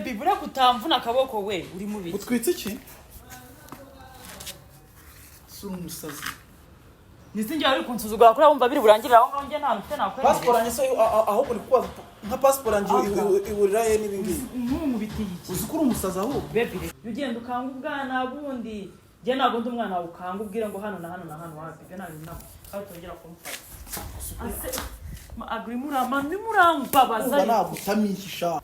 Baby, buriya kutamvuna akaboko, we uri mubi. Utwitse iki? Si umusazi. Ndetse njye wari kunsuzugura kuri wumva biri burangirire aho ngaho, njye nta mfite nakwemerera. Pasiporo yanjye se, ahubwo uri kubaza nka pasiporo yanjye ihurira he n'ibi ngibi? Ntunkubitiye iki? Uzi ko uri umusazi ahubwo. Baby, reka ugenda ukanga ubwana bundi, njye ntabwo ndi umwana wawe ukanga ubwire ngo hano na hano na hano, wapi, ibyo ntabwo ntabwo kandi utongera kumfata ase agurimo uramana urimo urambabaza. Urumva nagutamisha.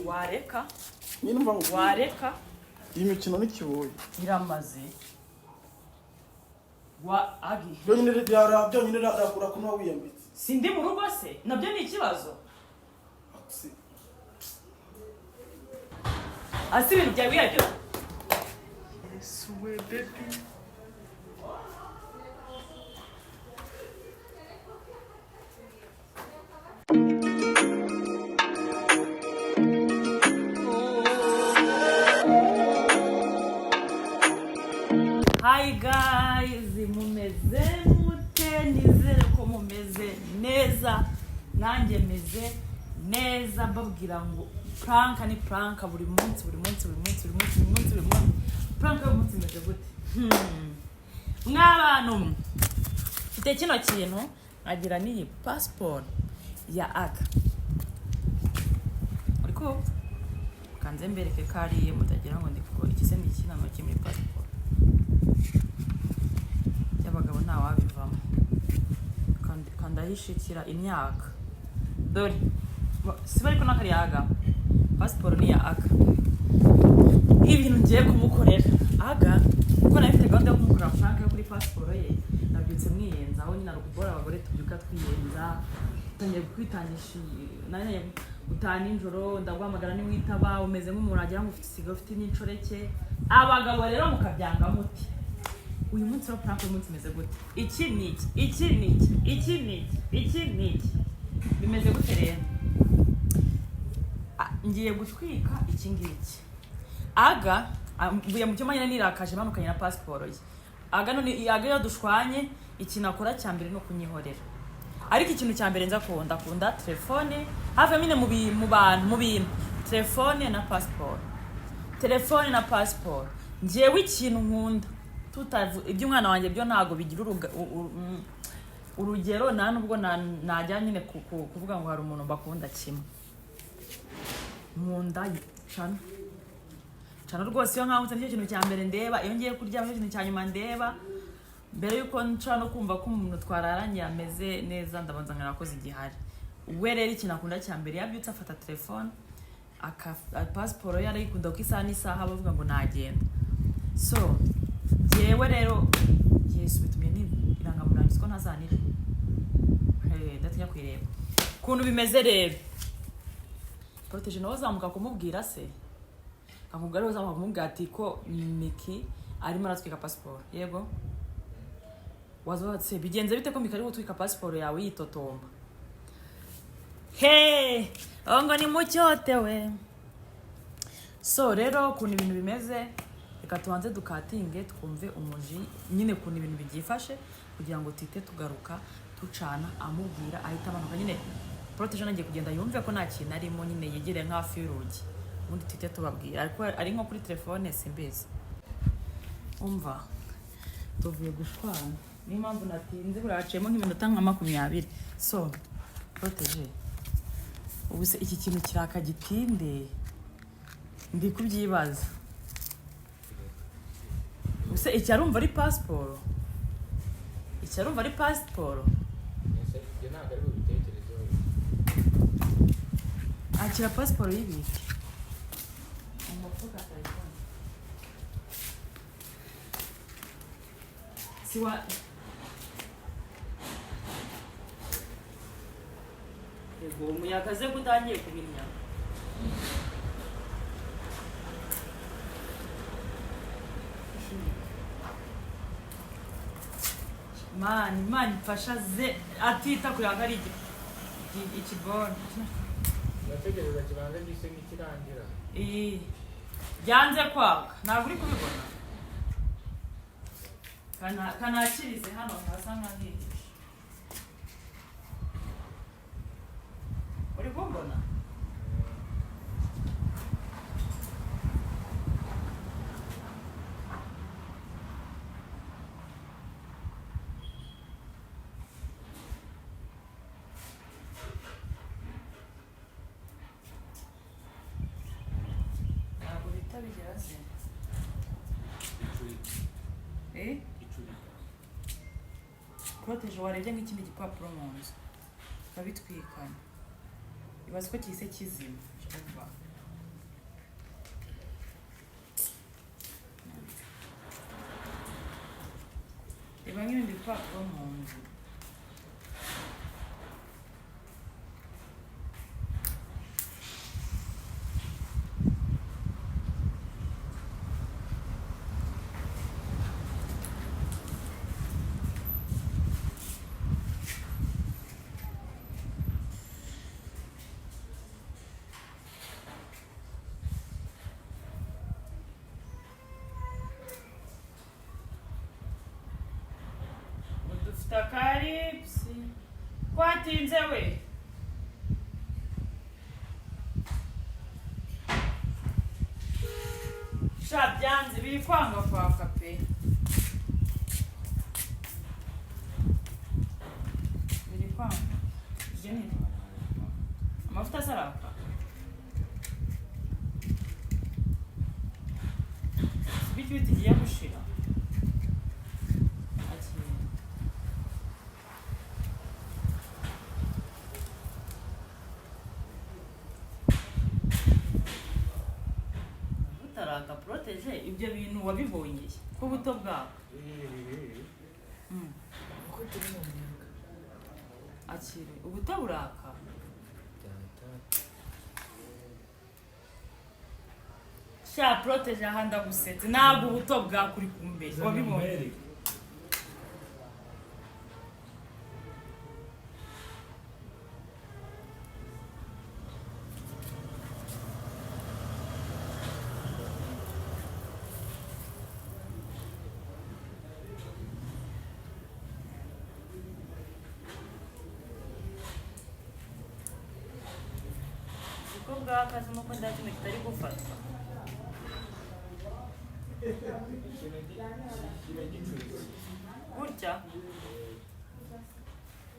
Wareka. Nyine umva ngo Wareka. Iyi mikino ni kiboyi. Iramaze wa agi. Byonyine byonyine rakura kunywa wiyambitse. Sindi mu rugo se nabyo ni ikibazo? Ase ibintu byawe wiyabyo. Yesu we, baby. Hi guys, mumeze mute? Nizere ko mumeze neza, nanjye meze neza. Mbabwira ngo prank ni prank buri munsi, buri munsi, buri munsi, buri munsi, buri munsi, buri munsi. Prank y'umunsi imeze gute? Mw'abantu mwe, mfite kino kintu nkagira n'iyi passport ya aga, uri kumva? Kanze mbereke ko ariye mutagira ngo ndi kuko iki se ni iki ntoki muri passport by'abagabo, ntawabivamo. Kandahishikira imyaka, dore siba ariko n'akariya aga, pasiporo ni iya aga. Ibintu ngiye kumukorera aga, kuko nari mfite gahunda yo kumukorera prank yo kuri pasiporo ye, nabyutse mwiyenza aho nyine arukubora abagore tubyuka twiyenza, tangiye kwitangisha nari gutaha nijoro, ndaguhamagara nimwitaba, umeze nk'umuntu wagira ngo ufite usigaye ufite n'inshoreke. Abagabo rero mukabyanga muti. Uyu munsi wa prank, uyu munsi umeze gute? Iki ni iki, iki ni iki, iki ni iki, iki ni iki, bimeze gute rero? Ngiye gutwika iki ngiki. Aga mvuye mu cyumba nyine nirakaje, manukanye na pasiporo ye aga. None aga iyo dushwanye, ikintu akora cya mbere ni ukunyihorera, ariko ikintu cya mbere nza kunda kunda telefone hafi ya nyine mu bantu, mu bintu, telefone na pasiporo, telefone na pasiporo. Njyewe ikintu nkunda tutavu iby'umwana wanjye byo ntabwo bigira urugero, nta nubwo najya nyine kuvuga ngo hari umuntu mbakunda kimwe. Nkunda cana cana rwose. Iyo nkangutse nicyo kintu cya mbere ndeba, iyo ngiye kuryama nicyo kintu cya nyuma ndeba. Mbere yuko nshobora no kumva ko umuntu twararanye ameze neza, ndabanza nkarakoze igihari. We rero ikintu akunda cya mbere, iyo abyutse afata telefone aka pasiporo ye arayikunda, kuko isaha n'isaha bavuga ngo nagenda. So jyewe rero, Yesu, bitumye ni irangamuntu yanjye ko ntazanira. Hey, ndatinya kuyireba ukuntu bimeze rero. Protege nawe azamuka kumubwira se, akubwira rero, uzamuka kumubwira ati ko Miki arimo aratwika pasiporo. Yego, waza se bigenze bite ko Miki ari gutwika pasiporo yawe yitotomba? He, aho ngo ni mucyotewe. So rero ukuntu ibintu bimeze, reka tubanze dukatinge twumve umuji nyine ukuntu ibintu byifashe, kugira ngo tuhite tugaruka tucana amubwira ahita amanuka nyine. Protege agiye kugenda yumve ko nta kintu arimo nyine, yegere nk'hafi y'urugi, ubundi tuhite tubabwira. Ariko ari nko kuri telefone simbizi. Umva, tuvuye gushwana, niyo mpamvu natinze, buriya haciyemo nk'iminota nka 20. So Protege, ubu se iki kintu kiraka gitinde? Ndi kubyibaza. Ubuse iki arumva ari pasiporo? Iki arumva ari pasiporo? Ese ibyo ntabwo ari bubitekerezeho? Akira pasiporo y'ibiki mu mufuka, telefone si wa. Yego, umuyaga ze ko utangiye kubimya. Mani, Imana imfasha ze atita kureba ko ari ikiboro. Urategereza kibanza gise n'ikirangira. Iyi byanze kwaka, ntabwo uri kubibona. Kanakirize hano hasa nk'ahihishe, uri kumbona? Bihita bigira se. Icurika. Eh? Icurika. Protege, warebye nk'ikindi gipapuro mu nzu tukabitwikana. Ibaze ko gihise kizima. Umva. Reba nk'ibindi bipapuro mu nzu. Ngo dufite akaripsi kwatinze we. Sha, byanze, biri kwanga kwaka pe, biri kwanga. Ibyo ni amavuta asaraka. Bityo tugiye gushira. Akira. Butaraka. Protege, ibyo bintu wabibonye ko buto bwako? Kuko turi mu muyaga. Akire, ubuto buraka. Sha Protege, aha ndagusetse, ntabwo ubuto bwako uri kumbere wabibonye. Uko bwakaze nuko nda kintu kitari gufatwa. Ikintu kiba gicuritse. Gutya.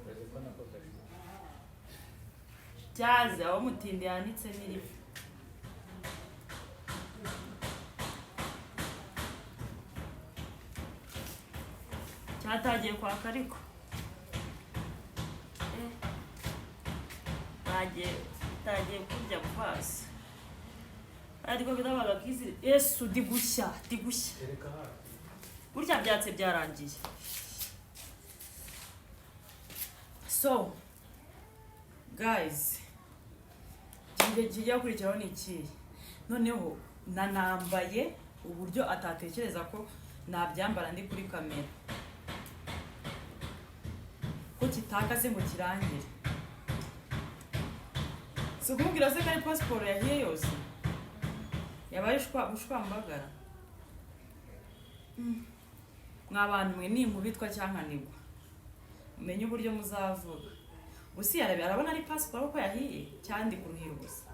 Bazi ko nako gashira. Cyaze aho mutindi yanitse n'irifu. Cyatangiye kwaka ariko bagiye tagiye kurya mu maso, ariko bitabaga kizi. Yesu, ndi gushya, ndi gushya. Tereka hafi. Gutya byatse, byarangiye. So guys, igihe kijya gukurikiraho ni ikihe? Noneho nanambaye uburyo atatekereza ko nabyambara ndi kuri kamera, ko kitakaze ngo kirangire. Si ukumubwira se ko ari pasiporo yahiye yose, yabaye ushwambagara? Mwa bantu mwe, ninkubitwa cyankanigwa, mumenye uburyo muzavuga. Gusa yarabi arabona ari pasiporo ko yahiye cyandi kuruhira ubusa.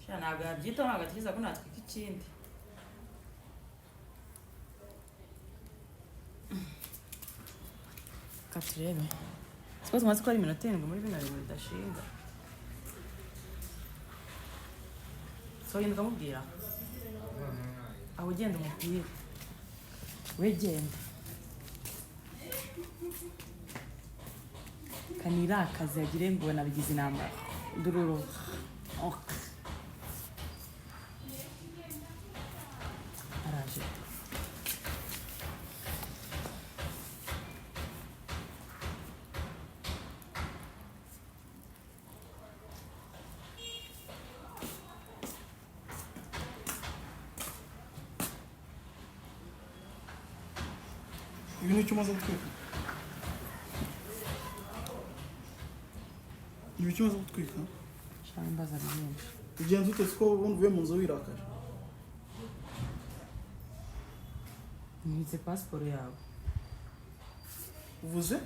Sha, ntabwo yabyitaho, ntabwo atekereza ko natwika ikindi. Reka turebe siko tumaze ko ari iminota 7 muri bino bintu bidashinga. So genda ukamubwira aho, ugenda umubwire we, genda kanirakaze yagire ngo nabigize intambara ndururu. Ok, araje. Ibi ni icyo umaze gutwika? Ni icyo umaze gutwika? Shaka imbaza byinshi. Ugenza ute ko ubundi uvuye mu nzu wirakaje? Ntwitse pasiporo yawe. Uvuze,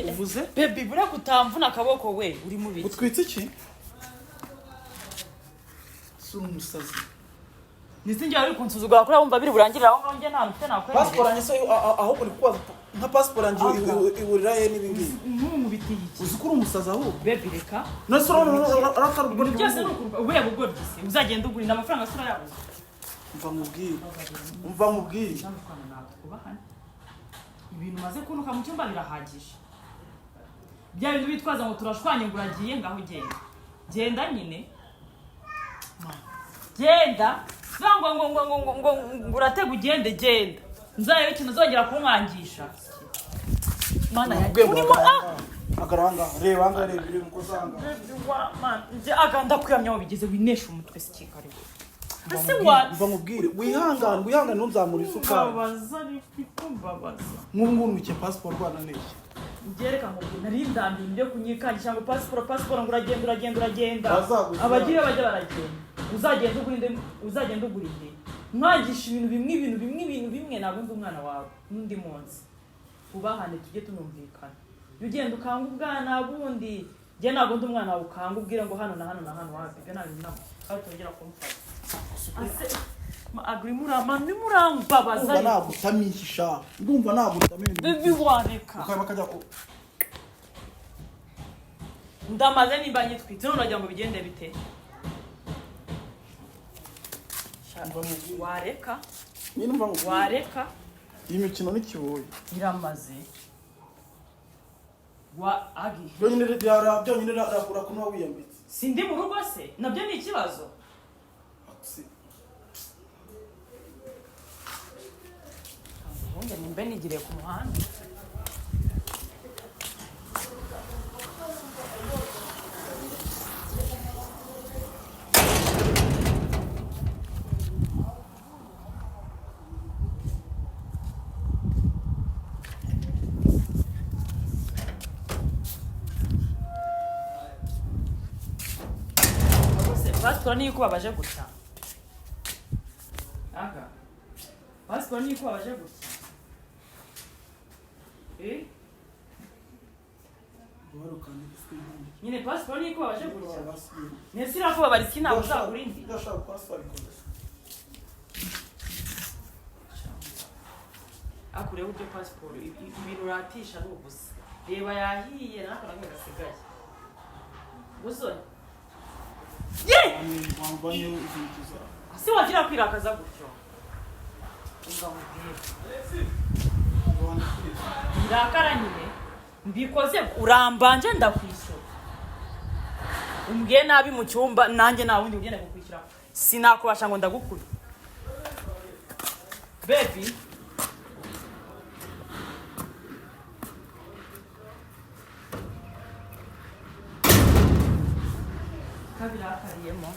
uvuze? Baby, buriya kutamvuna akaboko we, uri mu biki? Utwitse iki? Si umusazi. Ndetse njye wari kunsuzugura kuri wumva biri burangirire aho ngaho, njye nta mfite nakwemerera. Pasiporo yanjye se, ahubwo ni kubaza nka pasiporo yanjye iburira he n'ibi ngibi? Ntumubitiye iki? Uzi ko uri umusazi ahubwo. Baby, reka. None se urabona urakara ubwo? Ibintu byose ni ukurwa ubuye bugoryi se uzagenda ugura amafaranga sura yabuze. Umva nkubwire, umva nkubwire. Cyangwa nawe twubahane. Ibintu umaze kunuka mu cyumba birahagije. Bya bintu bitwaza ngo turashwanye, ngo uragiye, ngaho ugenda, genda nyine, genda. Vuga ngo uratega ugende, genda. Nzarebe ikintu uzongera kunkangisha. Mana yanjye, urimo ah. Hagarara ahangaha, reba ahangaha, reba ibiri mukoze ahangaha. Njye aga ndakwiyamya aho bigeze, winesha umutwe si kare ese wa. Umva nkubwire, wihangane, wihangane, ntuzamure isukari. Mbabaza ariko mbabaza. Nk'ubu ngubu ntukiye pasiporo rwana n'iki? Ngereka ngo nari ndambiwe ibyo kunyikangisha ngo pasiporo, pasiporo, ngo uragenda, uragenda, uragenda. Bazaguza. Abagiye bajya baragenda, uzagenda ugura indi, uzagenda ugura indi. Mwangisha ibintu bimwe, ibintu bimwe, ibintu bimwe. Ntabwo ndi umwana wawe n'undi munsi. Twubahane, tujye tunumvikana. Iyo ugenda ukanga ubwana bundi, njye ntabwo ndi umwana wawe ukanga ubwire ngo hano na hano na hano wapi. Ibyo ntabwo ntabwo kandi tongera kumfata. Ase agurimo urimo urambabaza. Ndumva nagutamisha, ndumva nagutamisha. Baby, wareka. Ukaba kajya Ndamaze nimba nyitwite none uragira ngo bigende bite? Umva nkubwire. Wareka. Nyine umva nkubwire. Wareka. Iyi mikino ni kiboye. Iramaze wa agi. Byonyine byonyine rakura kunywa wiyambitse. Sindi mu rugo se nabyo ni ikibazo? Ubundi nimbe nigiriye ku muhanda. Bose pasiporo niyo ikubabaje gutya? Aga, pasiporo niyo ikubabaje gutya, eh? Nyine pasiporo niyo ikubabaje gutya, ndetse irakubabara iki? Ntabwo uzagura indi. Ndashaka kwasabikoze. Akureho uburyo pasiporo ibintu uratisha ari ubusa. Reba yahiye, n'aka namwe gasigaye busoni ye. Wambaye inkweto zawe. Si wagira kwirakaza gutyo? Umva nkubwire. Irakara nyine mbikoze, urambanje ndakwishyura. Umbwiye nabi mu cyumba, nanjye nta wundi ugenda kukwishyura, sinakubasha ngo ndagukure. Baby, kabirakariyemo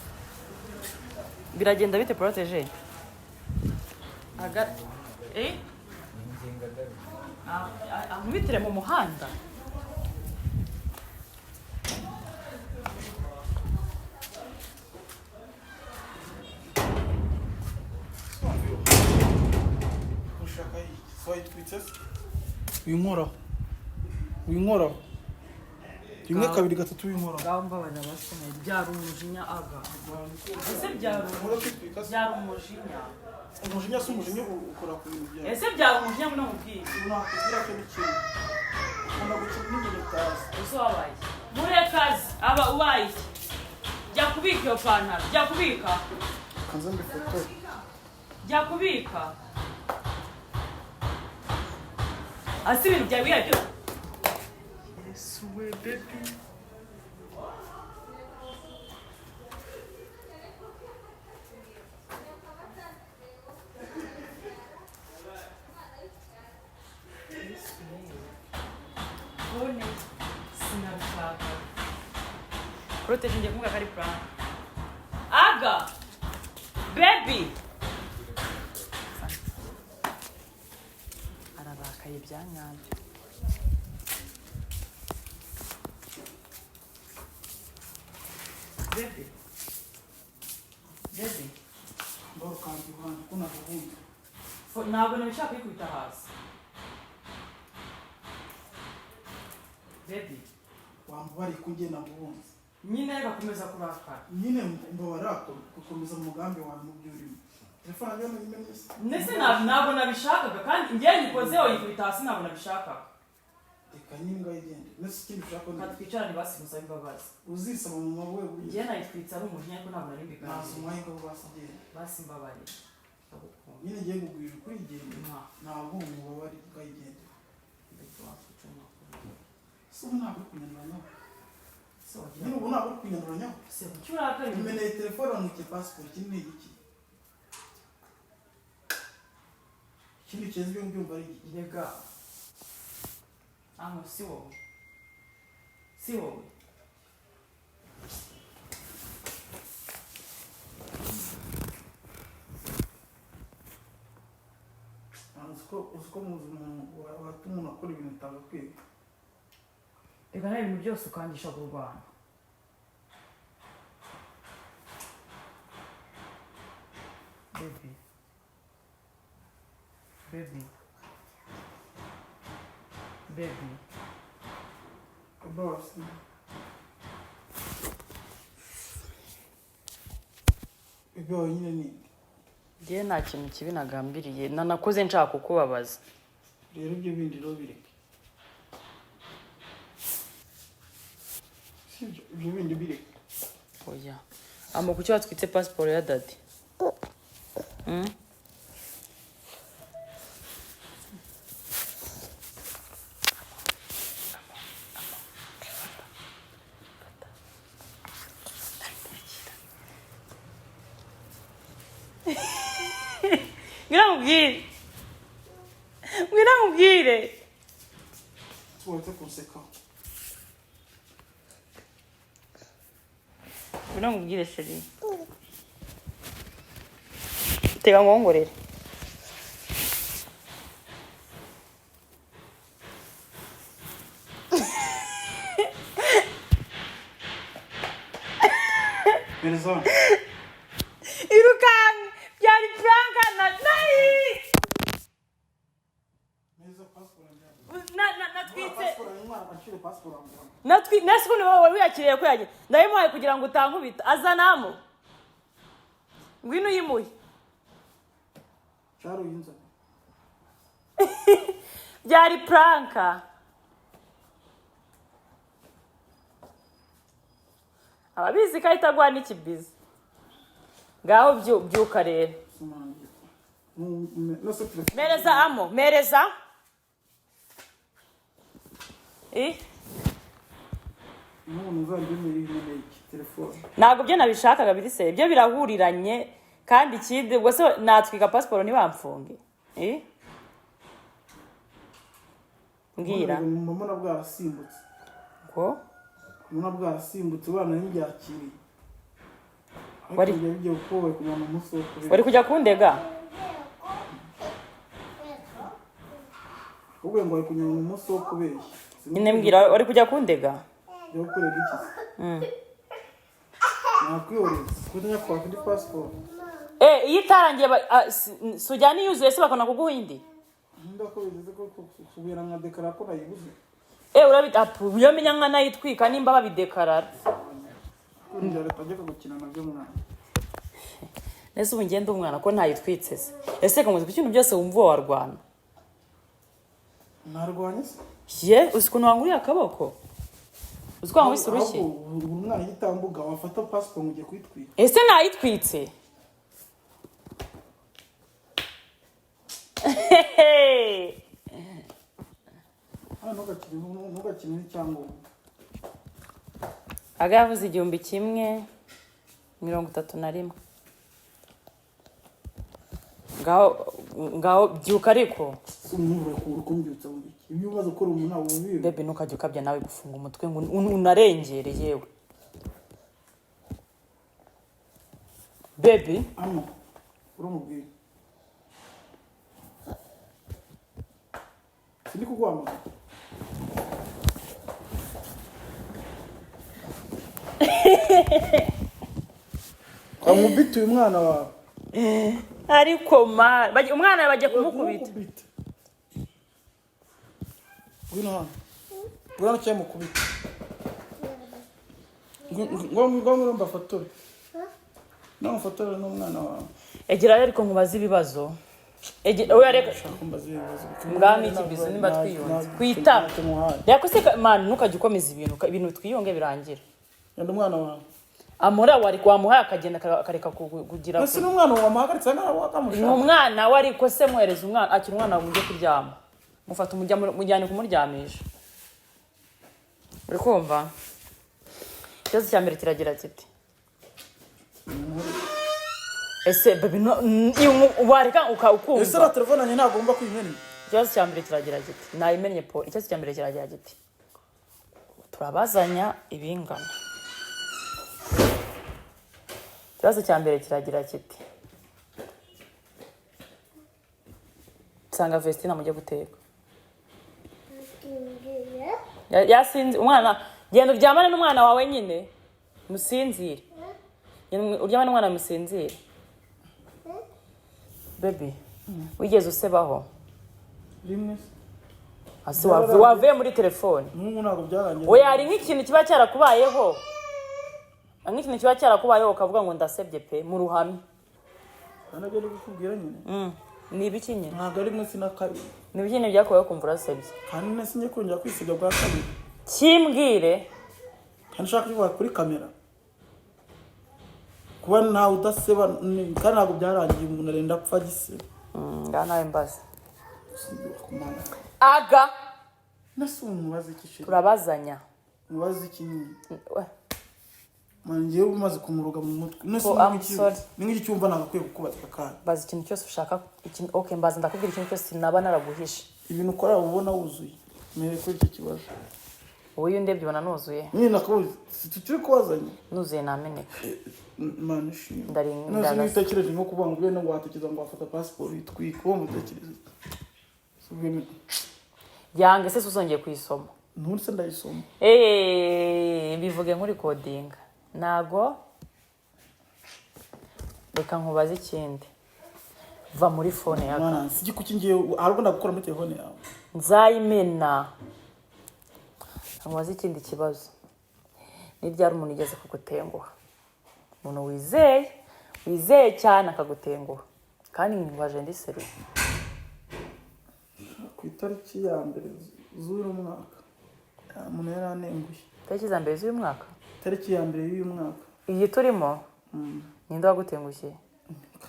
biragenda bite? Protege aga eh. Ingingo agaruka. Ankubitire mu muhanda. Ushaka iki? Wayitwitse se? Winkoraho, winkoraho, rimwe, kabiri, gatatu, winkoraho. Ngaho mbabarira basomeye, byari umujinya aga. Ese byari Nkora kwitwika se? Byari umujinya. Umujinya si umujinya, ukora ku bintu byawe. Ese byari umujinya ngo namubwiye? Nakubwira ko ni kimwe ukunda gukina n'ibintu utazi. Ese wabaye iki? Murekazi aba ubaye iki? Jya kubika iyo pantaro, jya kubika. Kanze mbifotore. Jya kubika ase ibintu byawe wihaye byose. Yesu we, baby. Yesu we. Phone sinabishaka. Protege ngiye kuvuga ko ari prank. Aga, baby ararakaye bya nyabyo. Baby, baby. Mboro kanze iruhande ko naguhunze. Ntabwo nabishaka kwikubita hasi, baby. Wambabariye ko ngiye naguhunze. Nyine gakomeza kurakara. Nyine mbabara gukomeza mu mugambi wawe mu byo urimo. Telefone yanjye hano imennye se. Ndetse ntabwo nabishakaga, kandi njyewe nyikozeho yikubita hasi, ntabwo nabishakaga. Reka nyine ngaho igende. Nese ikindi ushaka ni Reka twicarane basi musabe imbabazi. Uzisaba mu maboko burya. Njyewe nayitwitse ari umujinya, ariko ntabwo nari Ntazo mbigambiriye. umwanya ngo basigende. Basi mbabarira, ndagukunda. Nyine ngiye kugwira ukuri, igende. Mwa. Ntabwo umubabare, ngaho igende. Mbese watwitse amakuru. Se ubu ntabwo uri kunyanduranyaho? Se wagira Nyine ubu ntabwo uri kunyanduranyaho? Se kuki urakara? Umeneye telefone, wamwikiye pasiporo, ikindi ni igiki? Ikindi kiza ibyo mbyumva ari igiki? Rega amo, si wowe, si wowe. Uzi ko muzi umuntu watuma umuntu akora ibintu utagakwiye. Reka nawe, ibintu byose ukangisha kurwana. Baby, baby, baby. Bose ibyo wawe nyine ni inde? Njyewe nta kintu kibi nagambiriye, nanakoze nshaka kukubabaza. Rero ibyo bindi rero bireke, sibyo? Ibyo bindi bireke. Oya amo, kuki watwitse pasiporo ya daddy? Mm? Ngwino nkubwire, ngwino nkubwire. Tuwaretse kunseka. Ngwino nkubwire, chéri. Tega ngongorere. Mpereza hano. Irukanka, byari prank na nayi. Mpereza pasiporo yanjye. Natwitse. Pasiporo yanjye, umwana akire pasiporo yanjye. Natwi nese ukuntu wari wiyakiriye ko yagiye, ndayimuhaye kugira ngo utankubita. Azanamo, ngwino uyimuhe. Cyari uyinzanye. Byari prank. Ababizi ko ahita agwa n'ikibizi. Ngaho byuka rero. Nose telefone. Mereza amo, mereza. Eh? N'umuntu uzajya umeneye iki telefone? Ntabwo byo nabishakaga, biri se byo birahuriranye. Kandi ikindi, ubwo se natwika pasiporo ntibamfunge? Eh? Mbwira. Mbona bwarasimbutse. Ngo? Mbona bwarasimbutse, abana ntibyakiriye. Ariko Wari- bijya bigiye kuko bari kumara umunsi wo kubera. Wari kujya kundega? Ahubwo ngo bari kunyura mu munsi wo kubeshya. Nyine mbwira, wari kujya kundega? Jya gukorera iki se? Nakwihoreza kuko njya kwaka indi pasiporo. Eh, iyo itarangiye si ujyana iyuzuye se bakona kuguha indi? Nda ko bigeze ko kubera nka dekara ko nayibuze. Eh, urabita apu, iyo menya nka nayitwika nimba babidekarara. Ko njya leta ajya gukina nabyo mwana. Nese ubu ngende umwana ko ntayitwitse se? Ese kamuzi ku kintu byose wumva warwana? Narwanye se? Ye, uzi ukuntu wanguriye akaboko? Uzi ko wankubise urushyi? Ahubwo ubu umwana yitambuga wafata pasiporo ngo ugiye kuyitwika. Ese nayitwitse? Hano ntugakine n'icyangombwa. Aga yavuze 1031. Ngaho, ngaho byuka ariko. Si umuntu uri kumbyutsa mu biki? Ibyo umaze gukora umuntu ntabwo ubibi. Bebe, ntukajya ukabya nawe gufunga umutwe ngo unarengere yewe. Baby. Hano uramubwira, sindi kuguhamagara. Wamubita uyu mwana wawe. Ariko ma umwana bagiye kumukubita. Kumukubita. Ngwino hano, ngwino hano cyangwa mukubite. Ngo ngo ngo mbafatore, namufatore n'umwana wawe. Egerayo ariko nkubaze ibibazo. Oya reka. Kumbaza ibibazo. Mwami ikibizo nimba twiyunze kwitaba. Ntacyo nkuhaye. Reka se man, ntukajya ukomeza ibintu, ibintu twiyunge birangire. Yenda umwana wawe. Amora wari wamuhaye akagenda akareka kugira. Ese ni umwana wawe wamuhagaritse ngaho Ni wakamushaka? umwana we, ariko se mwohereza umwana, akira umwana wawe mujye kuryama, mufata umujya mujyane kumuryamisha. Uri kumva? Ikibazo cya mbere kiragira kiti: ese baby, wareka ukumva? Ese na telefone yanjye ntagomba kuyimena? Ikibazo cya mbere kiragira kiti, nayimenye po. Ikibazo cya mbere kiragira kiti: turabazanya ibingana. Ikibazo cya mbere kiragira kiti: nsanga Vestina mujye guteka. Yasinze umwana. Genda uryamane n'umwana wawe nyine musinzire. Genda uryamane n'umwana musinzire. Baby, wigeze usebaho? Rimwe se. Ase wavuye muri telefone? N'ubu ntabwo byarangiye. Oya, hari nk'ikintu kiba cyarakubayeho, hari nk'ikintu kiba cyarakubayeho ukavuga ngo ndasebye pe mu ruhame. Ntabwo ndi kukubwira nyine. Ni ibiki nyine? Ntabwo ari rimwe, si na kabiri. Ni ibiki nyine byakubayeho kumva urasebye? Kandi nese njye kongera kwisiga bwa kabiri? Kimbwire. Kandi ushaka kubivuga kuri kamera, kuba ntawe udaseba kandi ntabwo byarangiye, umuntu arenda apfa agiseba. Ngaha nawe mbaza. Kumana. Aga. Nase ubu mubaze iki shit? Turabazanya. Mubaze iki nyine? We, Man, njyewe umaze kumuroga mu mutwe nese. Oh, I'm sorry. Ni nk'iki cyumva nagakwiye kukubaza aka kanya? Mbaza ikintu cyose ushaka, ikintu. Okay, mbaza, ndakubwira ikintu cyose naba naraguhishe. Ibintu ukora uba ubona wuzuye mere kuri icyo kibazo? Wowe iyo undebye ubona nuzuye? Nyine nakubuze, si turi kubazanya. Nuzuye nameneka. Mana ishimwe. None Ndarasa. niba utekereje nko kuvuga ngo ube ngo watekereza ngo wafata pasiporo uyitwike, uwo mutekereza iki? Si Yange se uzongeye kuyisoma? Ntundi se ndayisoma. Bivuge nk'uri kodinga ntago. Reka nkubaze ikindi, va muri phone yawe. Mwana, sijye kuki ngiye ahubwo ndagukora muri telefone yawe. Nzayimena. Nkubaze ikindi kibazo: ni ryari umuntu ugeze kugutenguha, umuntu wizeye, wizeye cyane akagutenguha? Kandi nkubaje ndi sérieux. Ku itariki ya mbere z'uyu mwaka umuntu yari anenguye. Tariki za mbere z'uyu mwaka? Itariki ya mbere y'uyu mwaka. Iyi turimo? Ninde wagutengushye?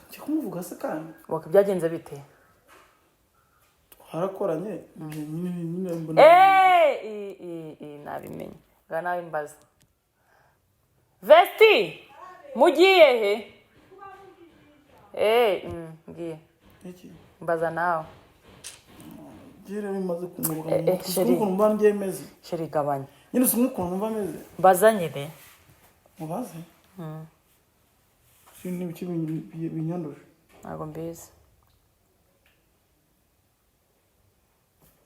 Njye kumuvuga se kandi? Waka byagenze bite? Twarakoranye nyine, nyine mbona. Nabimenye. Nga nawe mbaza. Vesti, mugiye he? Ngiye. Iki? Mbaza nawe. Njye rero bimaze kumuroga mu mutwe. Chérie. Ukuntu mba ngiye meze. Chérie, gabanya. Nyine uzi nk'ukuntu mba meze. Mbaza nyine. Mubaze si n'ibiki binyanduje? Ntabwo mbizi.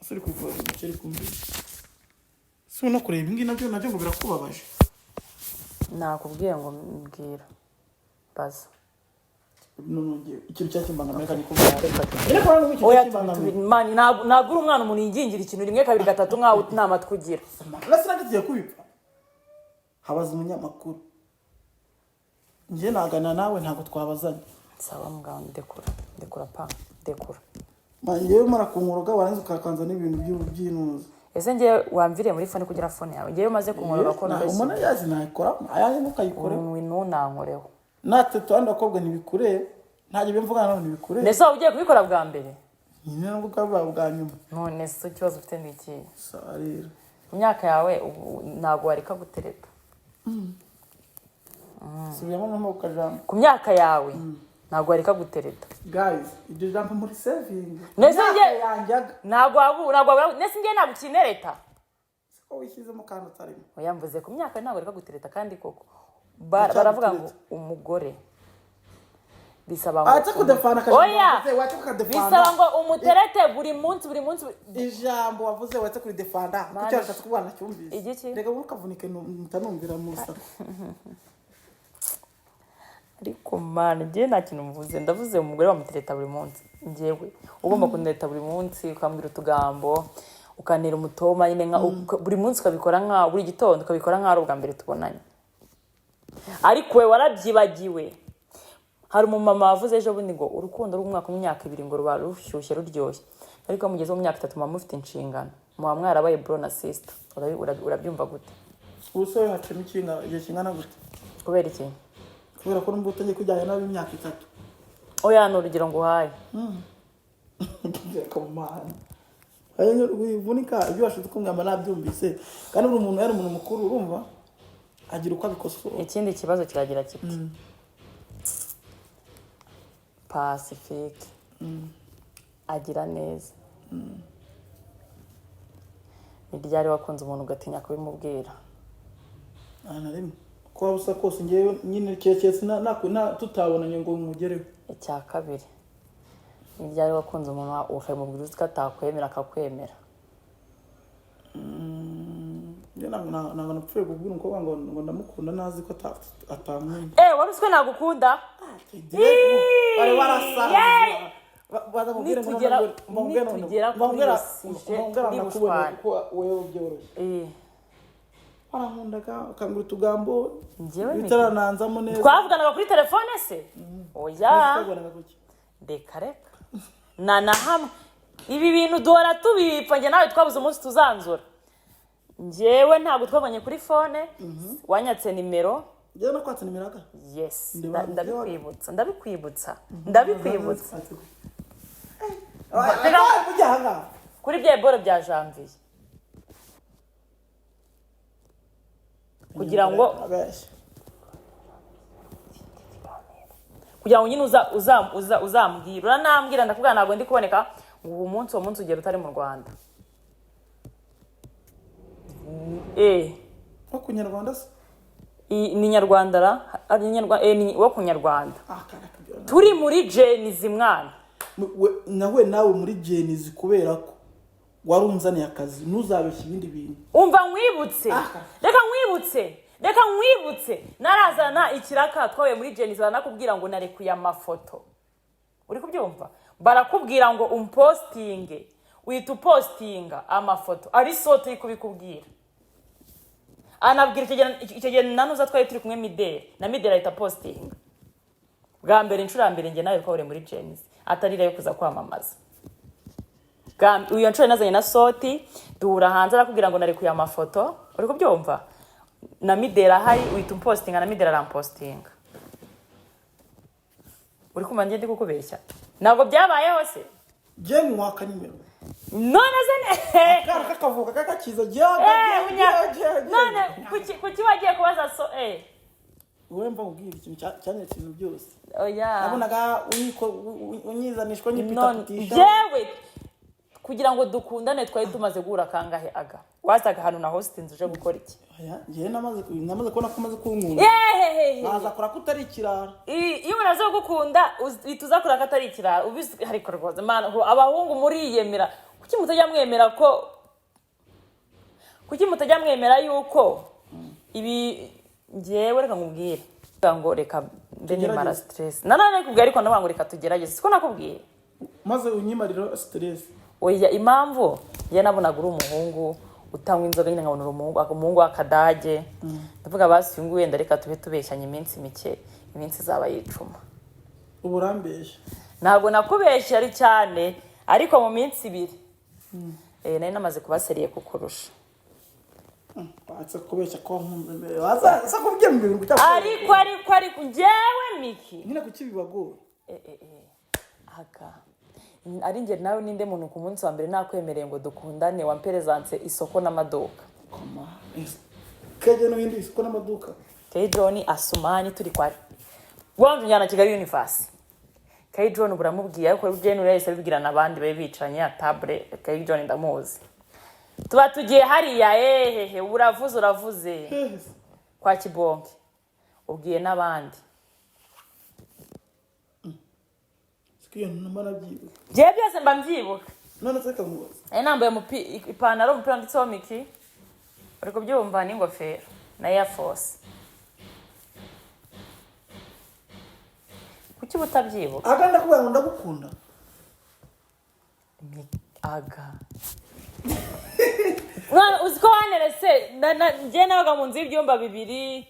Ese uri kubikora ibiki? Ari kumbi si no kureba ibi ngibi nabyo ngo birakubabaje? Nakubwiye ngo mbwira, mbaza. None ngiye ikintu cyakimbangamiye kandi kuvuga. Nyine kubona ngo ikintu Oya. cyakimbangamiye. Mani, ntabwo uri umwana umuntu yingingira ikintu rimwe, kabiri, gatatu, nkaho nta matwi ugira. Nase nanjye tugiye kubipfa, habaza umunyamakuru, njye naganira nawe, ntabwo twabazanye. Sawa muganga, ndekura, ndekura pa, ndekura. Njyewe umara kunkuroga warangiza ukakanza n'ibintu by'inuza. Ese ngewe wamviriye muri phone kugira phone yawe? Ngewe umaze kunkorera ko Ntabwo umuntu yazi nayikora ayanjye, ntukayikore. Ntunankoreho. Natwe abandi bakobwa ntibikureba, ntabwo ibyo mvugana nawe ntibikureba. Mbese waba ugiye kubikora bwa mbere? Nyine nubwo bwaba bwa nyuma. None se ikibazo ufite ni ikihe? Sawa rero. Mu myaka yawe ubu ntabwo wareka gutereta. Subiramo noneho ku kajambo. Ku myaka yawe ntabwo wareka gutereta. Guys, iryo jambo muri saving. Nese njye- Yanjyaga. Ntabwo wabura. Nese njye ntabwo ukinereta? Siko wishyizemo kandi utarimo. Oya, mvuze ku myaka ntabwo wareka gutereta, kandi koko baravuga ngo umugore bisaba ngo Aca kudefana akajambo Oya! wavuze, waca kukadefana. Bisaba ngo umuterete buri munsi, buri munsi, Ijambo wavuze waca kuridefanda kuko Mani. icyo washatse kuvuga nacyumvise. Igiki? Reka ntukavunike, ntanumvira mu rusaku. Ariko man, njyewe nta kintu mvuze. Ndavuze umugore bamutereta buri munsi. Njyewe ugomba kuntereta buri munsi, ukambwira utugambo, ukanera umutoma nyine nka buri munsi ukabikora, nka buri gitondo ukabikora nkaho ari ubwa mbere tubonanye. Ariko we warabyibagiwe. Hari umumama wavuze ejo bundi ngo urukundo rw'umwaka mu myaka 2 ngo ruba rushyushye ruryoshye, ariko iyo mugeze mu myaka 3 muba mufite inshingano, muba mwarabaye bro na sister. Urabyumva gute? Ubu se hacamo igihe kingana gute? Kubera iki? Kubera ko numva utangiye kujyana nabi imyaka 3. Oya, ni urugero nguhaye. Wivunika ibyo washatse kumbwira nabyumvise, kandi buri muntu yari umuntu mukuru, urumva agira uko abikosora. Ikindi kibazo kiragira kiti: Pacifique agira neza, ni ryari wakunze umuntu ugatinya kubimubwira? Nta na rimwe, uko waba usa kose ngewe nyine keretse tutabonanye ngo nkugereho. Icya kabiri, ni ryari wakunze umuntu ukamubwira uzi ko atakwemera akakwemera? Njye ntabwo napfuye kubwira umukobwa ngo ndamukunda nazi ko atankunda. Eh, wari uzi ko nagukunda? Bari barasaza. Yeee! Baza kubwira ngo Nitugera kuri iyo sujet, turi ndakubona bushwane. kuko wewe byoroshye. Warankundaga ukambwira utugambo Njyewe bitarananzamo neza. Twavuganaga kuri telefone se? Oya. Twavuganaga kuki? Reka reka, na na hamwe ibi bintu duhora tubipfa. Njye nawe twabuze umunsi tuzanzura. Njyewe ntabwo twabonye kuri phone, wanyatse nimero. Njyewe nakwatse nimero aga? Yes. Ndeba- Ndabikwibutsa, ndabikwibutsa, ndabikwibutsa. Ujya ahangaha. Kuri bya boro bya janvier, kugira ngo Abeshya. kugira ngo nyine uza uza uza uzambwira, uranambwira, ndakubwira ntabwo ndi kuboneka, ngo uwo munsi ugera utari mu Rwanda. Nko ku Nyarwanda se? Ni Nyarwanda ra ari ni wo ku Nyarwanda. Ah, kara kabyona. Turi muri Gen-Z, mwana. Nawe muri Gen-Z, kubera ko warunzaniye akazi, ntuzabeshye ibindi bintu. Umva nkwibutse, reka nkwibutse, reka nkwibutse, narazana ikiraka twahuye muri Gen-Z, baranakubwira ngo narekuye amafoto, uri kubyumva? Barakubwira ngo umpostinge, uhita upostinga amafoto ari so turi kubikubwira. Anabwira icyo gihe nanuza twari turi kumwe Mideli, na Mideli ahita postinga bwa mbere, inshuro ya mbere njye nawe twahuriye muri Gen-Z atari yo kuza kwamamaza. Iyo nshuro nazanye na soti, duhura hanze, arakubwira ngo narekuye amafoto, uri kubyumva? Na Mideli ahari, uhita umpostinga, na Mideli arampostinga. Uri kumva njye ndi kukubeshya? Ntabwo byabayeho se? Jeni waka nimero. None se Akana kakavuka kakakiza. None kuki wagiye kubaza so? Wowe mva nkubwire ikintu cyanyeretse ibintu byose. Oya. Nabonaga unyizanishwa None nyipitapitisha. Jewe kugira ngo dukundane twari tumaze guhura kangahe? Aga wazaga ahantu na hostinzi uje gukora iki? Oya, njyewe namaze kubona ko umaze kunkunda. Yehehehe! Naza kora ko utari ikirara. Iyo umuntu aza kugukunda uhita uza kureba ko atari ikirara ubizi. Ariko rwose Mana, ngo abahungu muriyemera, kuki mutajya mwemera ko, kuki mutajya mwemera yuko ibi? Njyewe reka nkubwire ngo reka mbe nimara Tugerageze. stress. Nanone nakubwiye, ariko ndavuga ngo reka tugerageze, siko nakubwiye? Maze unyimarira stress. Oya, impamvu njye nabonaga uri umuhungu utanywa inzoga nyine, nkabona uri umuhungu w'akadage, ndavuga basi uyu nguyu wenda reka tube tubeshyanye iminsi mike, iminsi izaba yicuma. Ubu urambeshya. Ntabwo nakubeshye ari cyane, ariko mu minsi 2 nari namaze kuba sérieux kukurusha. Watse kubeshya ko nkunze mbere, waza se kubwira mu bintu cyangwa? Ariko njyewe Miki Nyine kuki bibagora? Aka ari njye nawe, ninde muntu ku munsi wa mbere nakwemereye ngo dukundane wamperezanse isoko n'amaduka? Koma kajya n'ibindi isoko n'amaduka. Kay John Asumani, turi kwa wanje njyana Kigali Universe. Kay John buramubwiye, ariko Jane yahise abibwira n'abandi bari bicaranye ya table. Kay John ndamuzi, tuba tugiye hariya, ehehe, uravuze uravuze. Hehe se? Kwa Kibonke, ubwiye n'abandi. Siko iyo ntumba nabyibuka. Njyewe byose mba mbyibuka. None se kamubaza. Nari nambaye ipantaro, umupira wanditseho Miki, uri kubyumva, n'ingofero na Air Force. Kuki uba utabyibuka? Aga, ndakubwira ngo ndagukunda. Aga mwana, uzi ko wanerese? Njye nabaga mu nzu y'ibyumba 2.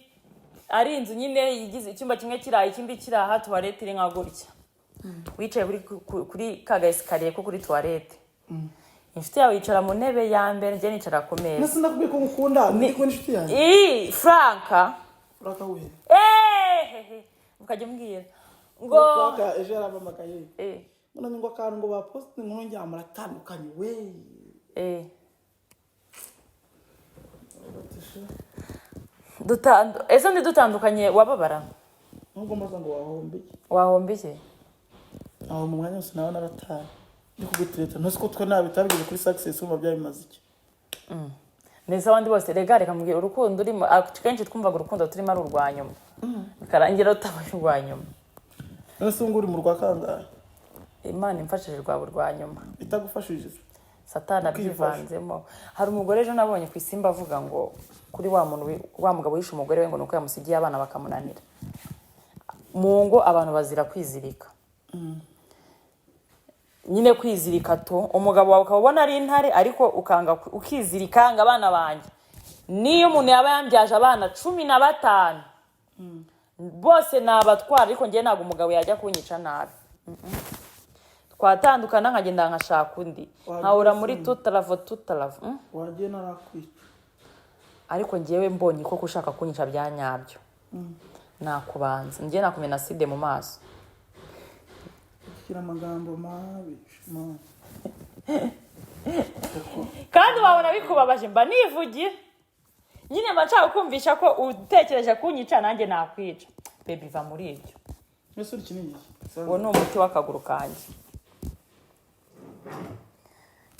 Ari inzu nyine igize icyumba kimwe kiri aha, ikindi kiri aha, toilette iri nka gutya. Wicaye kuri ka ga escalier ko kuri toilette, inshuti yawe yicara mu ntebe ya mbere, njye nicara ku meza. Nese ndakubwiye ko ngukunda, ndi kumwe n'inshuti yanjye. Ii, Franka. Franka we? Ehehe, ukajya umbwira ngo Franka ejo yarampamagaye. None ngo akantu ngo baposte inkuru ngira muratandukanye we. Ese ndi dutandukanye wababara? Nubwo mbaza ngo wahomba iki? Wahomba iki? Aho mu mwanya wose nawe narataye ndi kugutereta, ntuzi ko twe nabitabwiye kuri success, wumva byari bimaze iki? Ndetse abandi bose rega, reka mubwire, urukundo urimo, kenshi twumvaga urukundo turimo ari urwa nyuma, bikarangira rutabaye urwa nyuma. None se ubu ngubu uri mu rwa kangahe? Imana imfashije rwaba urwa nyuma. Itagufashije? Satani abyivanzemo. Hari umugore ejo nabonye ku Isimba avuga ngo kuri wa muntu wa mugabo wishe umugore we, ngo ni uko yamusigiye abana bakamunanira mu ngo. Abantu bazira kwizirika nyine, kwizirika to umugabo wawe ukaba ubona ari intare, ariko ukanga ukizirika ngo abana banjye, niyo umuntu yaba yambyaje abana 15 bose nabatwara, ariko njye ntabwo umugabo yajya kunyica nabi. Twatandukana nkagenda nkashaka undi, nkahora muri tutaravo tutaravo. Wagiye narakwica. Ariko njyewe mbonye ko ushaka kunyica bya nyabyo, nakubanza njye nakumena acide mu maso. Shyira amagambo mabi, man. Kandi wabona bikubabaje, mba nivugira nyine, mba nshaka kumvisha ko utekereje kunyica nanjye nakwica. Baby, va muri ibyo. Ese uri kinini iki? Uwo ni umuti w'akaguru kanjye.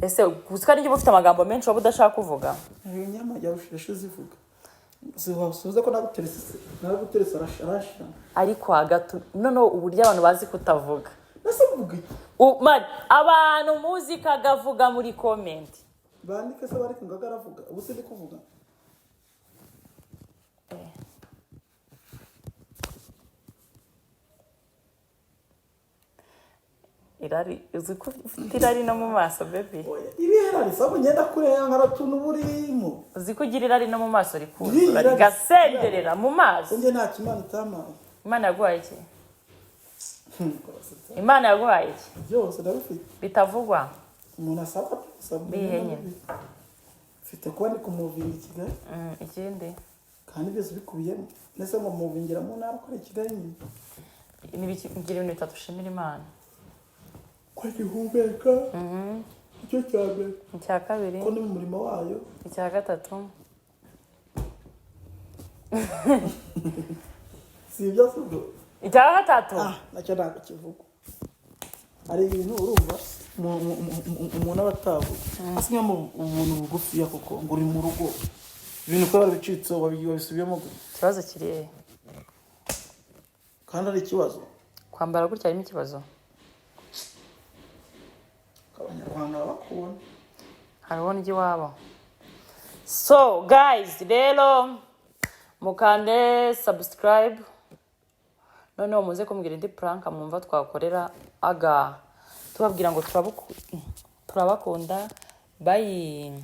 Ese gusa niba ufite amagambo menshi waba udashaka kuvuga? Iyo nyama yarusha zivuga, siwasubiza ko naguterese, naraguterese, arashira. Ariko hagati noneho uburyo abantu bazi kutavuga. Nase mvuga iki? Man, abantu muzi kagavuga muri comment. Bandike se, bareke ngo aravuga, ubu se ndi kuvuga. Irari, uzi ko ufite irari no mu maso, baby? Oya, iri hera risaba ngenda kureya nkaratuntu burimo. Uzi ko ugira irari no mu maso, rikuzura, Iri irari- rigasenderera mu maso. Njye nta kimana itampaye. Imana yaguhaye iki? Imana yaguhaye iki? Byose ndabifite. Bitavugwa. Umuntu asaba asaba. Bihe nyine? Mfite kuba ndi kumuvinga i Kigali. Ikindi? Kandi byose bikubiyemo, ndetse ngo muvingira mu ntara akora i Kigali nyine. Ngira ibintu bitatu ushimira Imana. Ko gihumeka, icyo cya mbere. Icya kabiri? Ko ndi mu murimo wayo. Icya gatatu? Si ibyo si ubwo? Icya gatatu? Ah, nacyo ntabwo kivugwa. Hari ibintu urumva umuntu aba atavuga, asa nkaho mu ubuntu bugufiya, kuko ngo uri mu rugo, ibintu kuba warabicitseho, wabisubiyemo gute? Ikibazo kiri he? Kandi ari ikibazo. Kwambara gutya harimo ikibazo? Abanyarwanda baba bakubona. Hari uwo ndya iwabo. So guys, rero mukande subscribe, noneho muze kumbwira indi prank mwumva twakorera aga, tubabwira ngo turabakunda. Bye.